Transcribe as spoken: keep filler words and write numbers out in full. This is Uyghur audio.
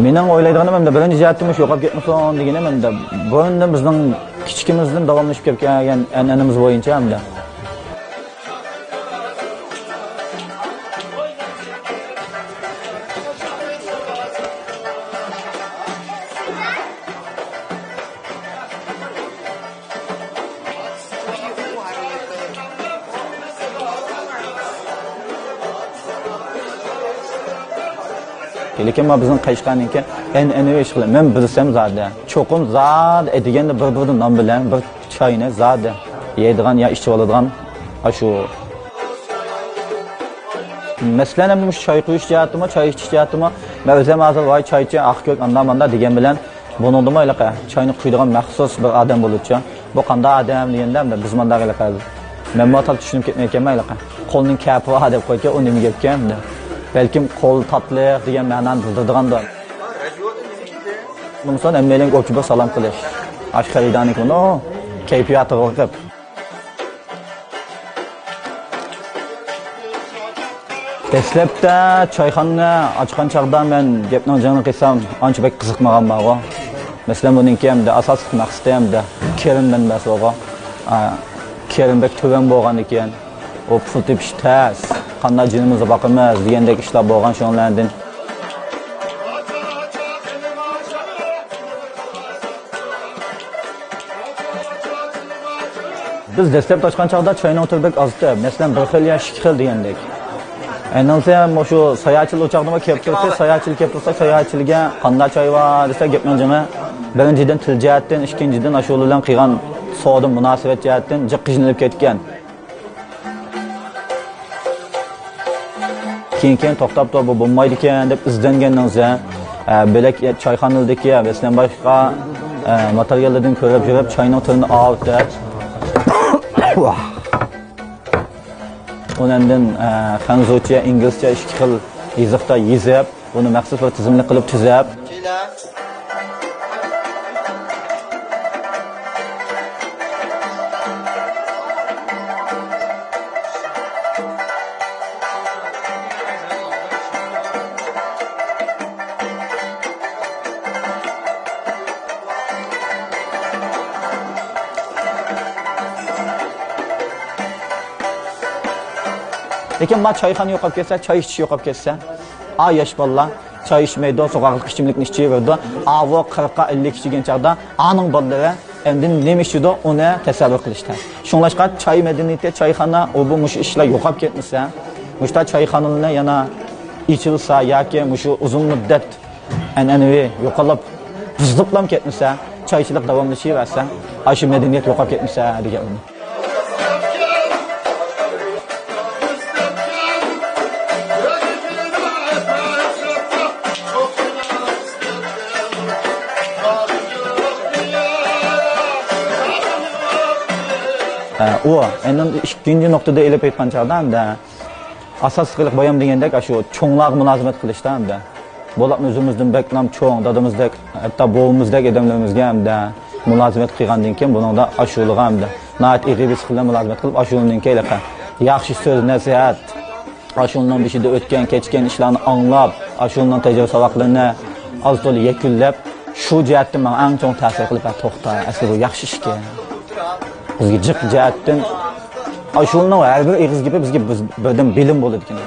مېنىڭ ئويلايدىغىنىم، ئەمدى بىرىنچى جەھەتتىن مۇشۇ يوقاپ كەتمىسۇن دېگىنىم، ئەمدى بۇرۇندىن بىزنىڭ كىچىكىمىزدىن داۋاملىشىپ كەپ كەلگەن ئەنئەنىمىز بويىچە ئەمدى. لېكىن مانا بىزنىڭ قەشقەرنىڭكى ئەنئەنىۋى ئىشقىلىپ، مەن بىلسەم زادى، چوقۇم زادى ئەتىگەندە بىر بۇردا نان بىلەن بىر چاينى زادى يەيدىغان يا ئىچىۋالىدىغان ئاشۇ. مەسىلەن، ئەمدى مۇشۇ چاي قۇيۇش جەھەتتىمۇ، چاي ئىچىش جەھەتتىمۇ، مەن ئۆزۈم ھازىر ۋاي چايچى، ئاق كۆك، ئاندا ماندا دېگەن بىلەن، بۇنىڭدىمۇ ھېلىقى چاينى قۇيىدىغان مەخسۇس بىر ئادەم بولىدىچۇ. بۇ قانداق ئادەم دېگەندە، ئەمدى بىز مانداق ھېلىقى، مەنمۇ تاتلىق چۈشىنىپ كەتمەيدىكەنمەن ھېلىقى. قولنىڭ كەپى بار دەپ قويىدىكەن، ئۇ نېمە گەپكەن ئەمدى. بەلكىم قول تاتلىق دېگەن مەنانى بىلدۈرىدىغاندۇ. بولمىسا ھەممەيلەنگە ئوپچە بىر سالام قىلىش. ئاشۇ خېرىدارنىڭكى بۇنىڭ كەيپىياتىغا بېقىپ. دەسلەپتە چايخانىنى ئاچقان چاغدا مەن گەپنىڭ جېنىنى قىيسام، ئانچە بەك قىزىقمىغان بارغۇ. مەسىلەن، بۇنىڭكى ھەمدە ئاساسلىق مەقسىتى ھەمدە كىرىم مەنبەسى بارغۇ. ئا، كىرىم بەك تۆۋەن بولغاندىكىن، ئۇ پۇل تېپىش تەس، قانداق جېنىمىزنى باقىمىز دېگەندەك ئىشلار بولغان شۇنىڭلاردىن. بىز دەسلەپ ئاچقان چاغدا چاينىڭ تۈرى بەك ئازتى. مەسىلەن، بىر خىل يا ئىككى خىل دېگەندەك. ئەنىڭسى مۇشۇ ساياھەتچىلەر ئۇ چاغدىمۇ كەپ تۇرۇپتۇ. ساياھەتچىلەر كەپ تۇرسا، ساياھەتچىلەرگە قانداق چاي بار دېسە، گەپنىڭ جېنى، بىرىنچىدىن، تىل جەھەتتىن، ئىككىنچىدىن، ئاشۇ بىلەن قىلغان سودا مۇناسىۋەت جەھەتتىن جىق قىينىلىپ كەتكەن. كېيىن، كېيىن توختاپتۇ، بۇ بولمايدىكەن دەپ ئىزدەنگەننىڭ ئىزى، ئە، بۆلەك چايخانىلىرىدىكى، مەسىلەن، باشقا، ئە، ماتېرىياللاردىن كۆرۈپ يۈرۈپ، چاينىڭ تۈرىنى ئاۋۇتۇپ، ۋاھ. ئۇنى ئاندىن، ئە، خەنزۇچە، ئىنگلىزچە ئىككى خىل يېزىقتا يېزىپ، بۇنى مەخسۇس بىر تىزىملىك قىلىپ تۈزەپ. لېكىن ما چايخانا يوقاپ كەتسە، چاي ئىچىش يوقاپ كەتسە، ئا ياش بالىلار چاي ئىچمەيدۇ، سوغۇقلۇق ئىچىملىكنى ئىچىۋېرىدۇ. ئاۋۇ قىرىققا، ئەللىككە كىرگەن چاغدا ئانىڭ بالىلىرى ئەمدى نېمە ئىچىدۇ، ئۇنى تەسەۋۋۇر قىلىش تەس. شۇڭلاشقا چاي مەدەنىيىتى، چايخانا، ئۇ بۇ مۇشۇ ئىشلار يوقاپ كەتمىسە، مۇشۇ چايخانىلارنى يەنە ئېچىلسا ياكى مۇشۇ ئۇزۇن مۇددەت ئەنئەنىۋى يوقىلىپ، بۇزۇلۇپلا كەتمىسە، چايچىلىق داۋاملىشىۋەرسە، ئاشۇ مەدەنىيەت يوقاپ كەتمىسە دېگەن. ئۇ ئەنە ئىككىنچى نۇقتىدا ئېلىپ ئېيتقان چاغدا، ئەمدى ئاساسلىق بايام دېگەندەك، ئاشۇ چوڭلارغا مۇلازىمەت قىلىشتا، ئەمدى بولۇپمۇ ئۆزىمىزدىن بەكلا چوڭ، دادىمىزدەك، ھەتتا بوۋىمىزدەك ئادەملىرىمىزگە ئەمدى مۇلازىمەت قىلغاندىن كېيىن، بۇنىڭدا ئاشۇلىغا ئەمدى ناھايىتى ئېغىر بېسىق بىلەن مۇلازىمەت قىلىپ، ئاشۇلىنىڭكى ھېلىقى ياخشى سۆز، نەسىھەت، ئاشۇلىنىڭ بېشىدا ئۆتكەن، كەچكەن ئىشلارنى ئاڭلاپ، ئاشۇلىنىڭ تەجرىبە ساۋاقلىرىنى ئاز تولا يەكۈنلەپ، شۇ جەھەتتىن ماڭا ئەڭ چوڭ تەسىر قىلىپ، ھە، توختا، ئەسلى بۇ ياخشى ئىشكەن. بىزگە جىق جەھەتتىن ئاشۇلىنىڭ ھەر بىر ئېغىز گېپى بىزگە بىز بىردىن بىلىم بولىدىكەن.